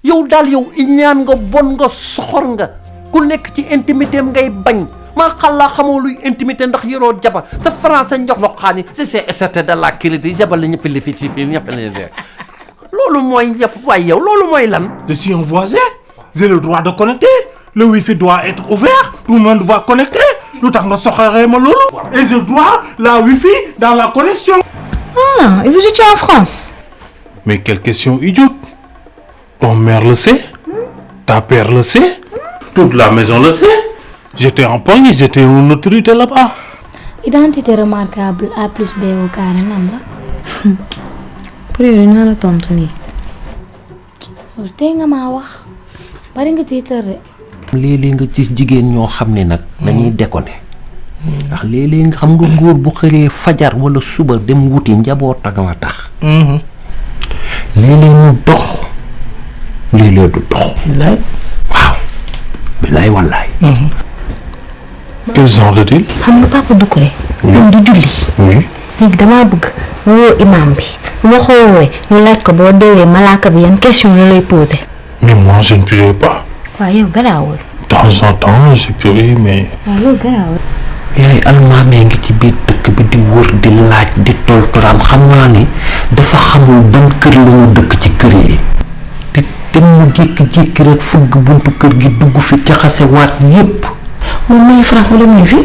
yow daal yow iñaan nga bon nga soxor nga ku nekk ci intimité am ngay bañ maa xallaa xamoo luy intimité ndax yoroo jabar sa français njox loxaani si c'est certain de la qualité jabar la ñëpp li fi ci fii ñëpp la de loolu mooy yëf waay yow loolu mooy lan. Je suis un voisin, j'ai le droit de connecter. Le wifi doit être ouvert, tout le monde va connecter. Lu tax nga soxoree ma loolu. Et je dois la wifi dans la connexion. Ah, et vous étiez en France? Mais quelle question idiote. Ton mère le sait, ta père le sait, toute la maison le sait. J'étais en Pologne, j'étais une autorité là-bas. Identité remarquable A plus B au carré nan la. Pour yow dina la tontu nii. Tey nga maa wax bari nga tiitar de. léeg-léeg nga gis jigéen ñoo xam ne nag dañuy déconné ndax léeg-léeg nga xam nga góor bu xëree fajar wala suba dem wuti njaboot ak nga tax léeg-léeg mu dox léeg-léeg du dox Bilaay. waaw bilaay wallaay Quel genre de deal? xam nga papa Doucouré moom du julli. Oui. léegi damaa bëgg nga woo imam bi bu ma ko woowee ñu laaj ko boo deewee malaaka bi yan question la lay posé. Mais moi je ne prie pas. waaw yow garaawul. De temps en temps je prie mais. waaw loolu garaawul. yaay almaamee ngi ci biir dëkk bi di wër di laaj di toltoraan xam naa ni dafa xamul ban kër la ñu dëkk ci kër yi te mu jékki-jékki rek fëgg buntu kër gi dugg fi jaxase waat yépp moom muy France wala muy fi.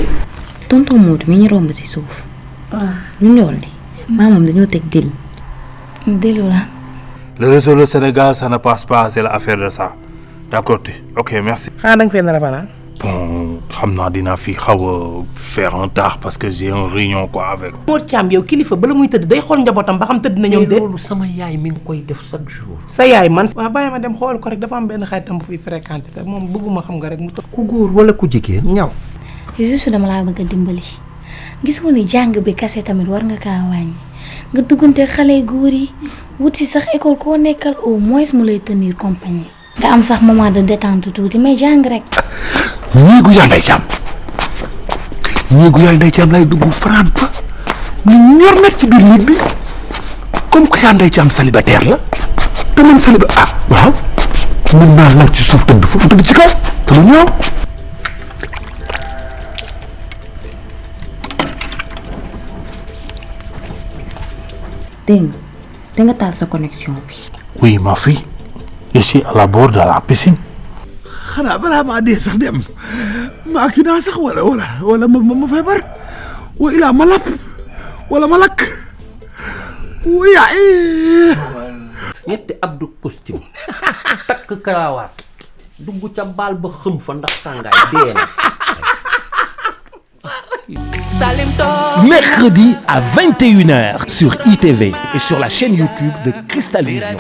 tonton Modou mi ñu romb si suuf. waaw ñu ñëwal ni maamam dañoo teg dil. dilu la. Le réseau du Sénégal ça ne passe pas, c'est l'affaire de ça. D'accord ok merci. xanaa da nga fee nar a fanaan. Bon xam naa dinaa fi xaw a faire un tard parce que j'ai une réunion quoi avec. Mor Thiam yow kilifa bala muy tëdd day xool njabootam ba xam tëdd na ñoom de. loolu sama yaay mi ngi koy def chaque jour sa yaay man. waaw bàyyi ma dem xool ko rek dafa am benn xaritam bu fiy fréquenté te moom bëgguma xam nga rek mu toog. ku góor wala ku jigéen ñaw. juste dama laa bëgg a dimbali gis nga ni jàng bi kase tamit war nga kaa wàññi nga duggante xale góor yi wuti sax école koo nekkal au moins mu lay tenir compagnie nga am sax moment de détente tuuti mais jàng rek. ñeegu yaa nday jàmm ñeegu yaa nday jàmm lay dugg fanaan fa ñu ñor nag ci biir nit bi comme que yaa nday jàmm célibataire la te man waaw mën naa laaj ci suuf tëdd foofu tëdd ci kaw te lu ñëw. dégg nga nga taal sa connexion bi. Oui ma fille, je suis à la bord de la piscine. xanaa balaa maa dee sax dem ma accident sax wala ma feebar wa ilaa ma lapp wala ma lakk yaay. ñetti abdu costume takk karawaat dugg ca baal ba xëm fa ndax tàngaay dee na. Mercredi à 21h sur ITV et sur la chaîne YouTube de Cristal Vision.